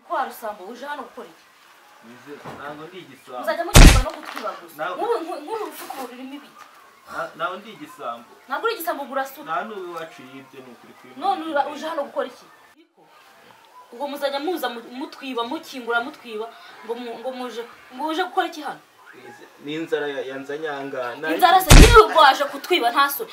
Kwa rusambo uje hano gukora iki? Ntabwo ndi igisambo. Muzajya mugirwa no gutwiba gusa. Nk'ubu rufuko rurimo ibiki. Nawe ndi igisambo. Ntabwo uri igisambo urasura. Nta n'uwacu yibye ni ukuri kwimana. None uje hano gukora iki? Ubwo muzajya muza mutwiba mukingura mutwiba ngo muje ngo uje gukora iki hano? Ni inzara yanzanyanga. Inzara se nyine ubwo waje kutwiba nta soni.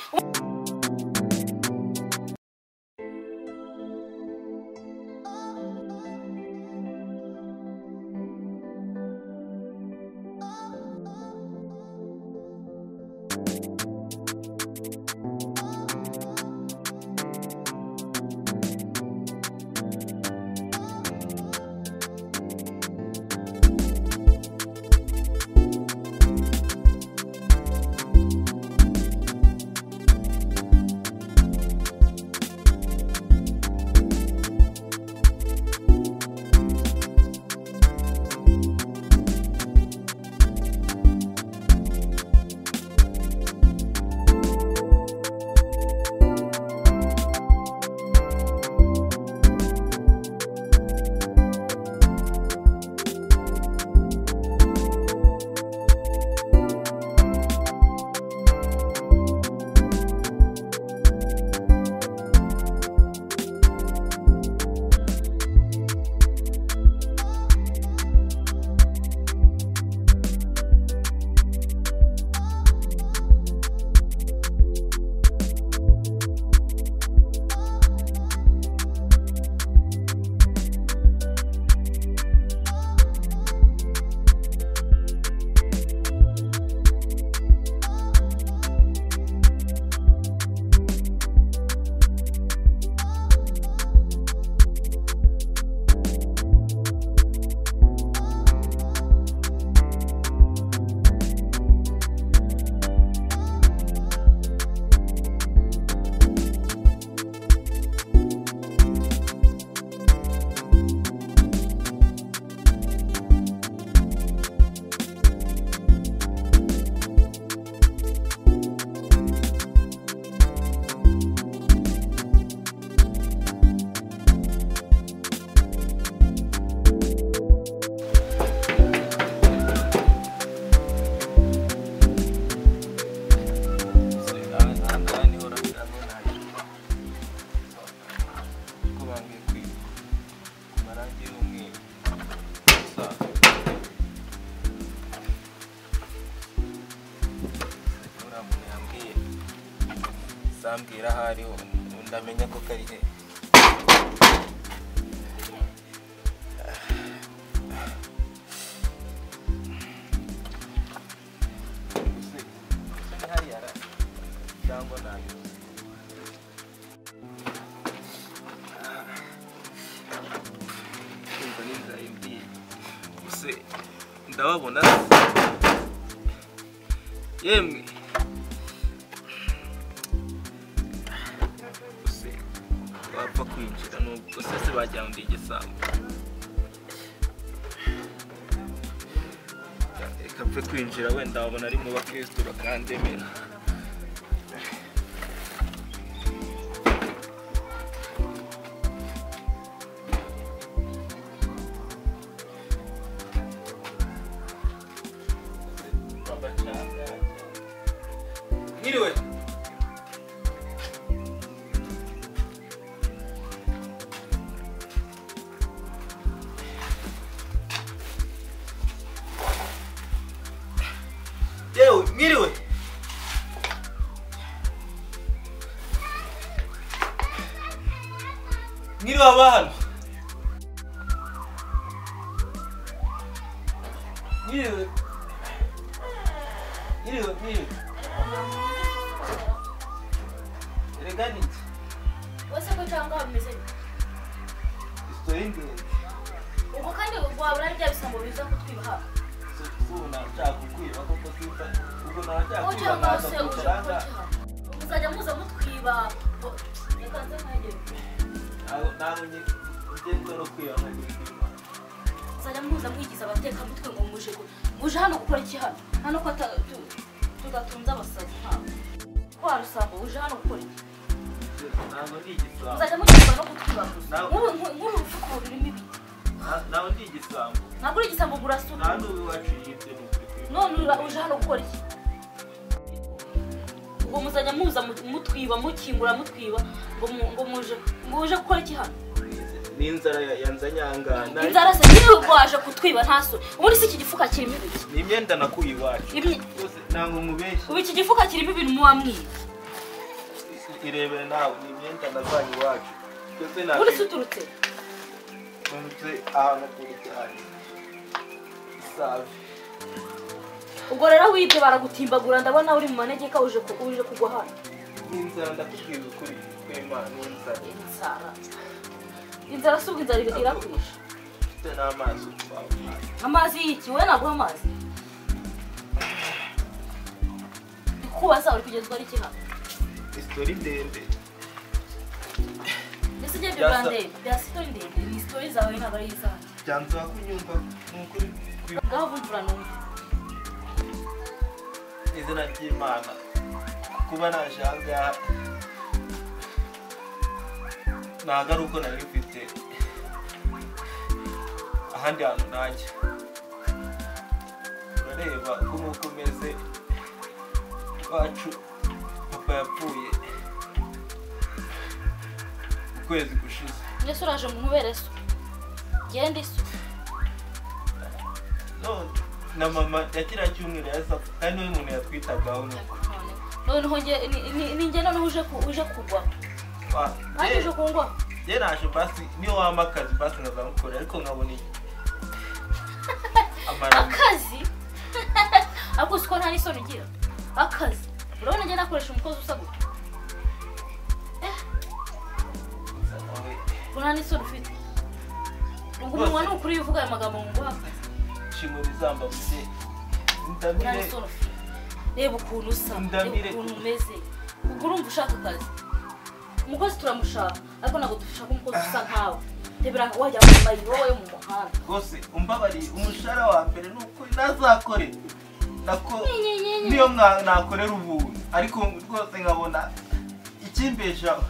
Sambwira ahari ndamenya ko kari he. Cyangwa nayo ndababona yemwe. Wapfa kwinjira nubwo se bajya ndi igisambo. Reka mfe kwinjira wenda wabona ari mu bakristo bakandemera. Mwiriwe. Yewe, mwiriwe. Mwiriwe abantu. Mwiriwe. Mwiriwe, mwiriwe. Erega ni iki? Wese ko cyangwa bimeze bite? Isitori ndende. Ubwo kandi wabura ari bya bisambo biza kutwiba hano. Ubu nashaka kukwiba koko simba. Ubwo nashaka kwiba nkaza kwicara. Muzajya muza mutwiba. Reka nze nkagere. Ntabwo ngenzwa no kwiba nkagira kwiba. Muzajya muza mwigiza abatekamutwe ngo muje muje hano gukora iki hano? Hano ko tudatunze abasazi ntabwo. Kwa rusambo uje hano gukora iki? Ntabwo ndi igisambo. Muzajya mugirwa no kutwiba gusa. Nk'uru rufuka rurimo ibiki. Ntabwo ndi igisambo. Ntabwo uri igisambo urasura. Nta n'uwiwacu yibye ni ukuri kwiba. None uje hano gukora iki? Ubwo muzajya muza mutwiba mukingura mutwiba ngo muje ngo uje gukora iki hano? Ni inzara yanzanye ahangaha. Inzara se niba waje kutwiba nta soni. Ubundi si iki gifuka kirimo ibiki? Ni imyenda nakuye iwacu. Ntabwo nkubeshye. Ubu iki gifuka kirimo ibintu muba mwiba. Irebere nawe ni imyenda navanye iwacu. Ubundi se uturutse? Nturutse ahantu kure cyane. Isave. Ubwo rero wibye baragutimbagura ndabona uri mu manegeka uje kugwa hano. Ni inzara ndakubwiza ukuri kw'Imana ni inzara. Inzara. Inzara si ubwo inzara irakwishe. Mfite n'amazi. Amazi y'iki? Wowe naguha amazi? Kubaza uri kugezwa ari iki hano? Isitori ndende. Ese njye byo ndende, bya sitori ndende, ni sitori zawe ntabwo ari izanjye. Byanzaba kunyumva ni ukuri. Ngaho bumvura numva. Izina ry'Imana kuba naje ahangaha ntabwo ari uko nari mfite ahandi hantu najya. Urareba uko nguko umeze iwacu papa yapfuye ukwezi gushize. Mbese uraje ngo nkubere so? Genda iso. None na mama ya kiriya cyumweru yahise apfa kandi niwe muntu yatwitagaho nuko. Noneho ni njye noneho uje kugwa. Nanjye uje kungwa? Njye naje basi niyo wampa akazi basi nkazamukorera ariko nkabona iki? Akazi? Ariko siko nta n'isoni ugira. Akazi. Urabona njye nakoresha umukozi usa gutya? Ubwo nta n'isoni ufite. Ubwo umunwa ni ukuri iyo uvuga ayo magambo ngo nguhe akazi. Shimura izamba mubyeyi. Ndamire. Reba ukuntu usa, reba ukuntu umeze. Ubwo urumva ushaka akazi. Umukozi turamushaka ariko ntabwo dushaka umukozi usa nkawe. Rebera wajya wambaye wowe mu muhanda. Rwose umbabariye umushahara wa mbere ni ukuri ntazakore. Nako niyo nakorera ubuntu ariko rwose nkabona ikimbeshaho.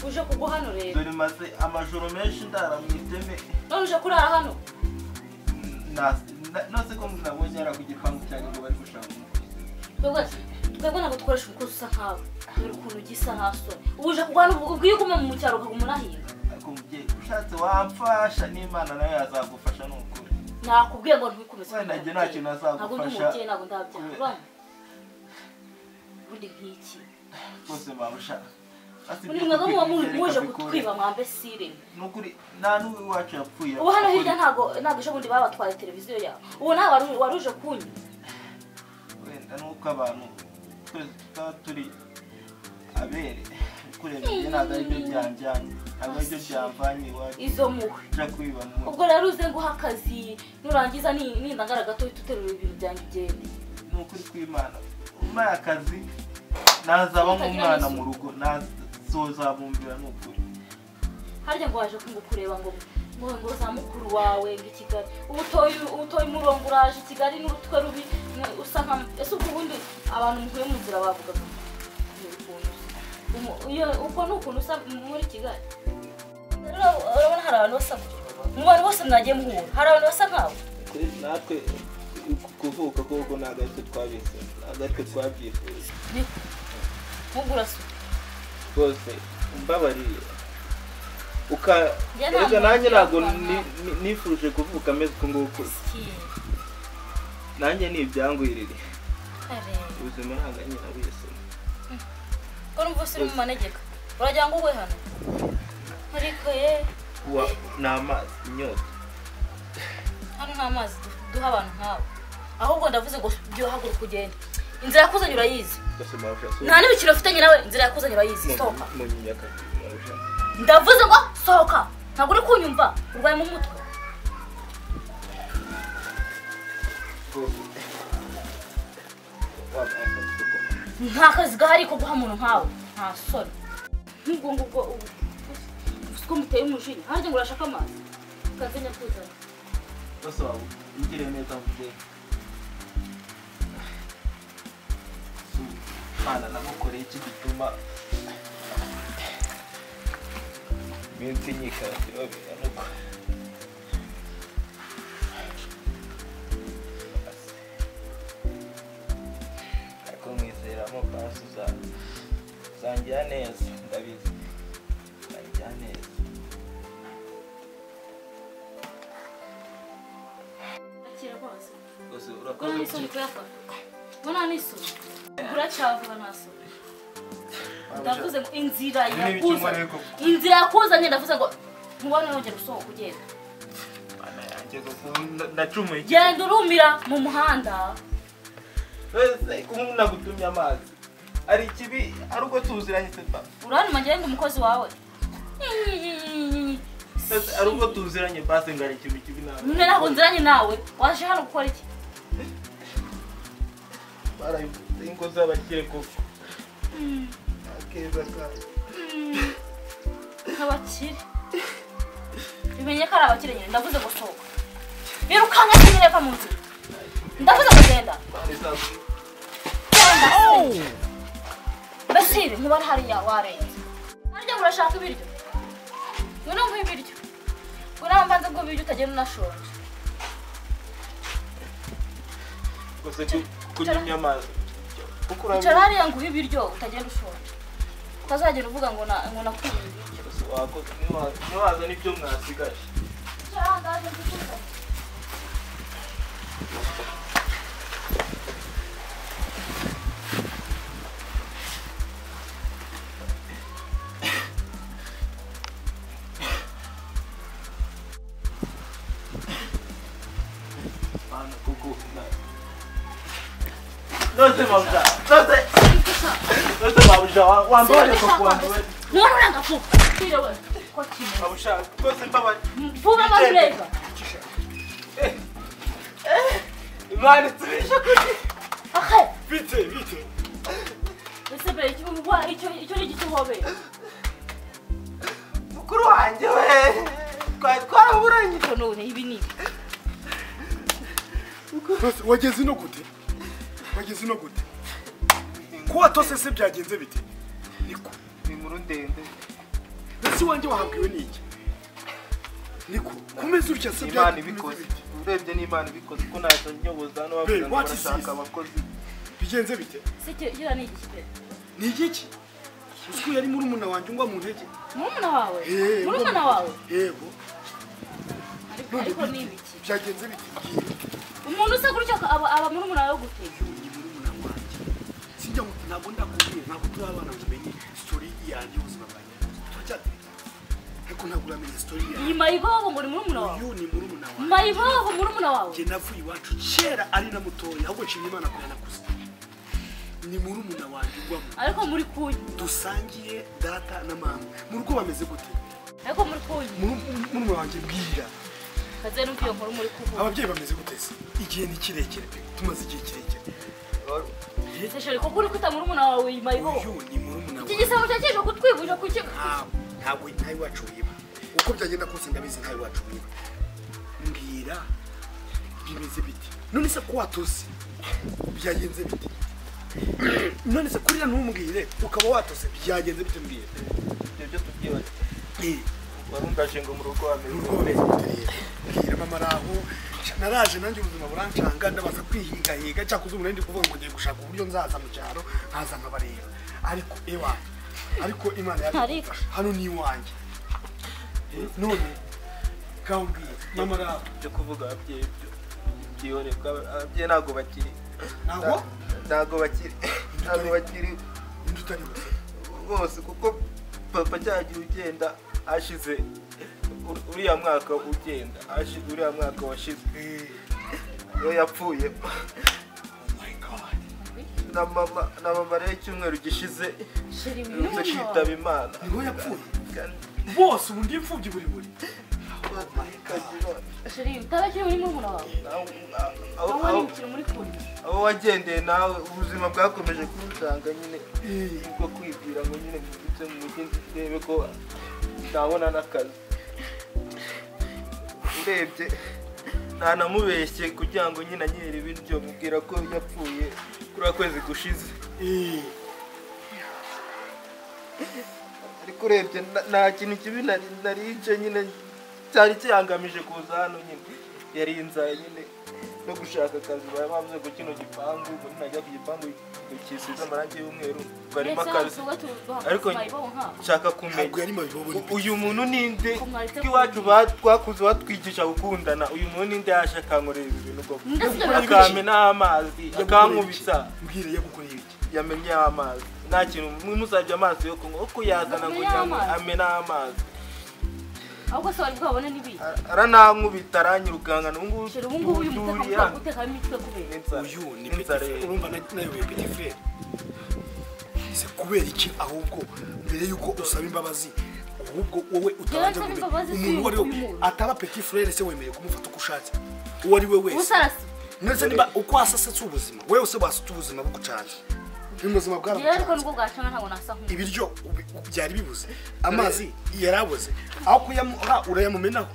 Uje kugwa hano rero. Dore maze amajoro menshi ndara mu iteme. None uje kurara hano? Nose ko nabonye yari ku gipangu cyanjye ngo bari gushaka umukozi. Twebwe ntabwo dukoresha umukozi usa nkawe. Dore ukuntu ugisa nta soni. Ubu uje kugwa hano ubwo iyo uguma mu cyaro ukaguma unahinga. Ariko mubyeyi ushatse wamfasha n'Imana nayo yazagufasha ni ukuri. Nakubwiye ngo ntukomeze. Wenda njye nta kintu azagufasha. Ntabwo ndi umubyeyi ntabwo ndabyara. Urumva? Ubundi nk'iki? Rwose mabusha. Ubundi mwebwe muba muje kutwiba mwambe sire. Nukuri nta n'uwiwacu yapfuye. Ubu hano hirya ntabwo ejo bundi babatwaye televiziyo yawe. Ubu nawe wari uje kunywa. Wenda nuko abantu twese tutaba turi abere. Kureba ibyo ntabwo ari byo byanjyanye. Ntabwo ari byo byamvanye iwacu. Izo mpuhwe. Nja kwiba mpuhwe. Ubwo rero uze nguha akazi nurangiza nindangara gato uhite uterura ibintu byanjye ugende. Ni ukuri kw'Imana. Umpaye akazi nazaba nk'umwana mu rugo nazozabumbira ni ukuri. Harya ngo waje kureba ngo ngo za mukuru wawe ngo i Kigali. Ubu utoye umurongo uraje i Kigali n'urutwe rubi usa nka ese ubwo ubundi abantu muhuye mu nzira bavuga ngo uko ni ukuntu usa muri Kigali. Urabona hari abantu basa gutya. Mu bantu bose mwagiye muhura hari abantu basa nkawe. Natwe kuvuka koko ntabwo aritwe twabihisemo ntabwo aritwe twabyifuje. Nubwo urasa rwose umbabariye erega nanjye ntabwo nifuje kuvuka ameze uku nguku. Nanjye ni ibyangwirire. Ubuzima ntabwo ari nyina nabihisemo. Ko numva uri mu manegeka uragira ngo ugwe hano ariko ye ni amazi inyota. Hano nta mazi duha abantu nkawe. Ahubwo ndavuze ngo haguruka ugende. Inzira yakuzanye urayizi. Nta n'ibiciro ufitanye nawe inzira yakuzanye urayizi. Sohoka. Ndavuze ngo sohoka. Ntabwo uri kunyumva urwaye mu mutwe. Nta kazi gahari ko guha umuntu nkawe. Nta soni. Nk'ubwo ngubwo uko muteye umujinya. Harya ngo urashaka amazi? Kaze nyakuzana. Rwose waba ungiriye neza mubyeyi. Imana namukoreye iki gituma Iminsi nyikaragira bingana uko. Ariko mwizeramo pasi uzangira neza, ndabizi. Uzangira neza. Akira rwose. Rwose urakoze. Mbona n'isoni. Uracyavuga nta soni. Ndavuze ngo inzira yakuzanye. Inzira yakuzanye ndavuze ngo ntubone nongera usohoka ugenda. Mana yanjye koko ndacumuye. Genda urumira mu muhanda. Wese nagutumye amazi. Ari ikibi ari uko tuziranye se pa. Urantuma ngende umukozi wawe. Wese ari uko tuziranye basi ngari ikintu kibi nawe. None ntabwo nziranye nawe. Waje hano gukora iki? Barayivuze ingo z'abakire koko. Akeza kayo. Abakire. Bimenye ko ari abakire nyine ndavuze ngo sohoka. Birukanka nyine va mu nzira. Ndavuze ngo genda. Genda. Basire ntubara hariya warenze. Harya urashaka ibiryo? Ngwino nguhe ibiryo. Ngwino mbanze ngo ibiryo utagenda unashonje. Gusa kunywa amazi. Icara hariya nguhe ibiryo utagenda ushonje. Utazagenda uvuga ngo ngo nakuriye ibiryo. Wakoze niwaza n'ibyo mwasigaje. Icara ndaje mbikuza. Mana kuko Nose mabuja. Nose. Nose mabuja. Wambare koko wambare. None uranga vuba. Tire we. Ko kimwe. Mabuja. Rwose mbabaye. Vuba maburega. Imana itsubisha kuri. Ahe. Bite bite. Ese be icyo icyo ni igiki hobe. Mukuru wanjye we. Twari twaraburanye. None ibi ni. Wageze ino gute? Wageze ino gute? Ko watose se byagenze bite? Niko ni inkuru ndende. Ese wanjye wahabwiwe n'iki? Niko kumeze utya se Imana ibikoze. Urebye n'Imana ibikoze ko ntacyo nyoboza hano bavuga ngo barashaka abakozi. Bigenze bite? Se kira ni igiki pe? Ni igiki? Uzi yari murumuna wanjye ngwa mu ntege. Murumuna wawe? Murumuna wawe? Yego. Ariko ni ibiki? Byagenze bite? Umuntu usa gutya aba murumuna wawe gute? Ni murumuna wanjye. Sinjya ngo ntabwo ndakubwiye ntabwo turi abana ngo umenye story yanjye ubuzima bwanjye. Turacyatereka. Ariko ntabwo uramenya story yanjye. Iyi mayibobo ngo ni murumuna wawe? Uyu ni murumuna wawe. Mayibobo murumuna wawe? Njye navuye iwacu kera ari na mutoya ahubwo nshimye Imana ko yanakuze. Ni murumuna wanjye ugwamo. Ariko muri kunyu. Dusangiye data na mama. Mu rugo bameze gute? Ariko muri kunyu. Murumuna wanjye bwira. Kaze numva iyo nkuru muri kuvuga. Ababyeyi bameze gute se? Igihe ni kirekire pe. Tumaze igihe kirekire. Ese sheri koko uri kwita murumuna wawe mayibobo? Uyu ni murumuna wawe. Iki gisabo cyakeje kutwibuje kuki? Ntabwo ntayi wacu wiba. Uko byagenda kose ndabizi ntayi wacu wiba. Mbwira bimeze bite? None se ko watose? Byagenze bite? None se kurira ntumbwire ukaba watose byagenze bite mbwira? Ibyo byo tubyibaze. Warumvaje ngo mu rugo wameze gute? Mbwira mama raho naraje nanjye ubuzima burancanga ndabaza kwihigahiga cyakuze umuntu ndi kuvuga ngo ngiye gushaka uburyo nzaza mu cyaro nkaza nkabareba ariko ewa ariko Imana yabifasha hano ni iwanjye none kambwiye mama raho byo kuvuga ababyeyi byo byihore ababyeyi ntabwo bakiri ntabwo bakiri ntabwo bakiri utari bose kuko papa cyagiye ugenda ashize uriya mwaka ugenda uriya mwaka washize iyo yapfuye. Na mama rero icyumweru gishize uretse kwitaba Imana niho yapfuye bose ubu ndi imfubyi buri buri. Sheri utabakiri muri murumuna wawe? Aho wagendeye nawe ubuzima bwakomeje kunsanga nyine ubwo kwibwira ngo nyine mbyutse mu mujyi ndebe ko ntabona n'akazi. Urebye ntanamubeshye kugira ngo nyine anyere ibiryo mubwira ko yapfuye kuri kwezi gushize. Ariko Ariko urebye nta kintu kibi nari nyine cyari kirangamije kuza hano nyine, yari inzara nyine no gushaka akazi. Bari bavuze ko kino gipangu ngo ninajya ku gipangu gisize amarangi y'umweru ngo harimo akazi, ariko nshaka kumenya Ntabwo yari mabibobo, ni uyu muntu ninde? Ko mwaretse Ko iwacu twakuze batwigisha gukundana, uyu muntu ninde yaje akankorera ibi bintu koko? Ndetse Akamena amazi, akankubita. Mbwira, yagukoreye iki? Yamennye amazi, nta kintu musabye, amazi yo kunywa uko yazana ngo Amena nyanywe. amazi? Amena amazi. Ahubwo se wari bwabone n'ibiki? Aranankubita, aranyirukankana. Ubu ngubu Shira, ubu ngubu uyu muteka turiya mushobora gutekamo imitwe kubera n'inzara. Uyu ni petit N'inzara. frère. Urumva nayobewe petit frère se kubera iki? Ahubwo mbere yuko usaba imbabazi, ahubwo wowe utabanje Njyewe nsaba kumenya imbabazi si umuntu uwo ari we uyu muntu. Ataba petit frère se, wemeye kumufata uko ushatse, uwo ari we wese? Ubusarasi. Ndetse niba uko wasasetse ubuzima, wewe se wasutse ubuzima bugucanze, ubuzima Njyewe ariko bwaragucanze. nubwo bwacana ntabwo nasa nk'umuntu. Ibiryo byari bibuze, amazi yarabuze, aho kuyamuha urayamumenaho.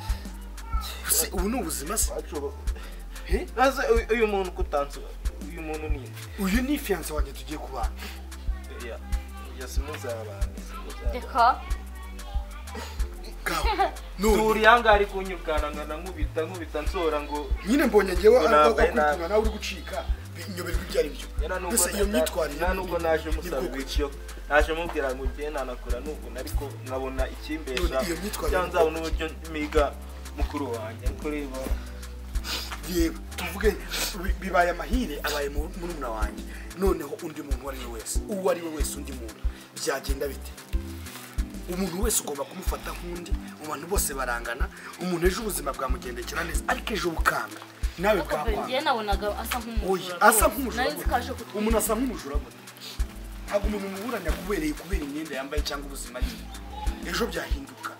Se ubu ni ubuzima se? Eh? Maze uyu muntu kutansu, uyu muntu ni Uyu ni fiancé wanjye, tugiye kubana. Ya ya, simuzabana, simuzabana. Reka. Gaho none. Turi yanga ari kunyirukana ngana nkubita nkubita nsora ngo Nyine mbonye ngewe Ngo nambaye nabi. akurikirana nawe uri gucika, nyoberwa ibyo ari byo. Yara nubwo Mbese iyo myitwarire nta nubwo naje ni musaba bwoko ki? ibiryo, naje mubwira ngo ngiye nanakora nubwo ariko nkabona ikimbesha None iyo myitwarire cyangwa nzabona uburyo miga mukuru wanjye, ariko reba. Yewe, tuvuge bibaye amahire abaye murumuna wanjye, noneho undi muntu uwo ari we wese, uwo ari we wese, undi muntu byagenda bite? Umuntu wese ugomba kumufata nk'undi. Mu bantu bose barangana. Umuntu ejo ubuzima bwamugendekera neza, ariko ejo bukanga nawe Ariko bwakwanga. njyewe nabonaga asa nk'umujura. Oya, asa Rwose. nk'umujura Nari nzi ko aje gute? kutwiba. Umuntu asa nk'umujura gute? Ntabwo umuntu muburanya kubera imyenda yambaye cyangwa ubuzima arimo. Ejo byahinduka.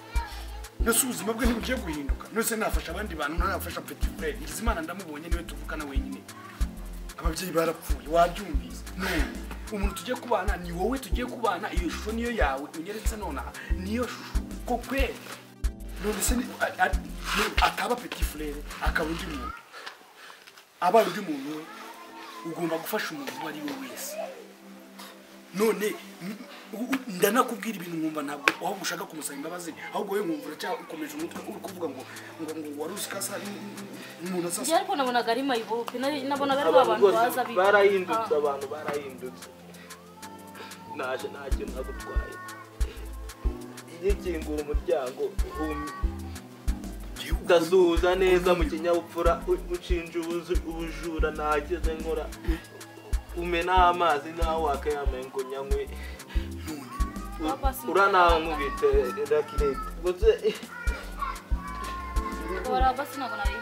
Nose ubuzima bwe ntibugiye guhinduka? Nose nafasha abandi bantu, ntanafasha petit frère? Ngizimana ndamubonye, niwe tuvukana wenyine, ababyeyi barapfuye, wabyumvise. None umuntu tugiye kubana ni wowe, tugiye kubana, iyo shusho niyo yawe unyeretse nonaha, niyo shusho ko kweri? None se ataba petit frère akaba undi muntu, abaye undi muntu we, ugomba gufasha umuntu uwo ari we wese. None ndanakubwira ibintu nkumva ntabwo ahubwo ushaka kumusaba imbabazi, ahubwo wowe nkumva uracyakomeje umutwe, uri kuvuga ngo wari uzi ko asa umuntu asa. Njyewe ariko nabonaga ari mayibobo, nabonaga ari ba Abantu bantu rwose baza biba. barahindutse, abantu barahindutse. Naje nta kintu nagutwaye, ngikingura umuryango ndasuhuza neza mu kinyabupfura, unshinja ubujura nageze nkora, umena amazi nawe wakayambaye ngo nyanywe. None Uranankubite rakirete gusa. Baraba sinabona nari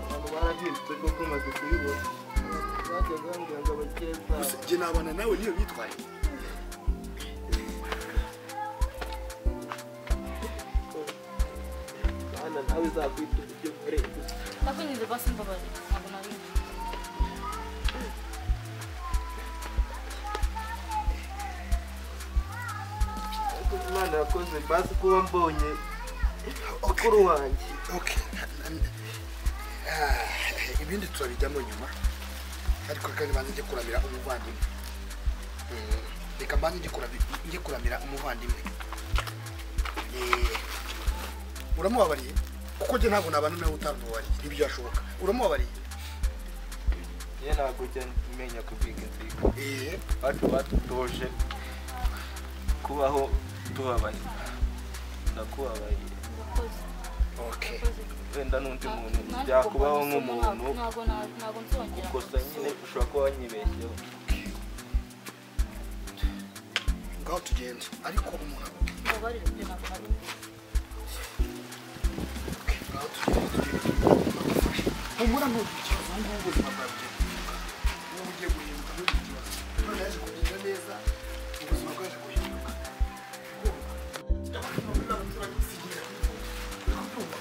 Abantu barahindutse koko, umaze kubibona, bajyaga bambwira ngo abakire Gusa njye nabana nawe niyo myitwarire? Bana nawe izakwita uburyo nkoreye gusa. Ndakwinginze basi mbabarira, ntabwo nari mbizi. Ariko Imana yakoze basi kuba mbonye mukuru wanjye. Okay. Ah, ibindi turabijyamo nyuma, ariko kandi banze njye kuramira umuvandimwe. Reka mbanze njye kuramira umuvandimwe. Uramubabariye? Kuko njye ntabwo nabana nawe utamubabariye, ntibyashoboka. Uramubabariye? Njye ntabwo ujya menya kubika inzika. Bacu batutoje kubaho tubabaye, ndakubabaye. Urakoze. Okay. Urakoze. Wenda n'undi muntu Nanjye byakubaho ubwo nk'umuntu ntabwo nzongera. Gusa nyine ushobora kuba wanyibeshyeho. Ngaho tugende, ariko umuntu Mbabarire pe, ntabwo nari mbizi. Okay, ngaho tugende, tugende bagufashe. Humura, ntugire ikibazo. Ubu ngubu ubuzima bwawe bugiye guhinduka, ubu bugiye guhinduka, ntugire ikibazo. None yaje kugenda neza, ubuzima bwaje guhinduka.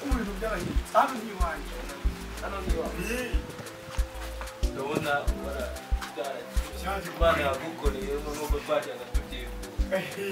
Ubu ibintu byarahindutse, hano ni iwanjye. Hano ni iwawe? Ndabona Byaje Imana yagukoreyemo nk'uko twajyaga tubyifuza. Ehe.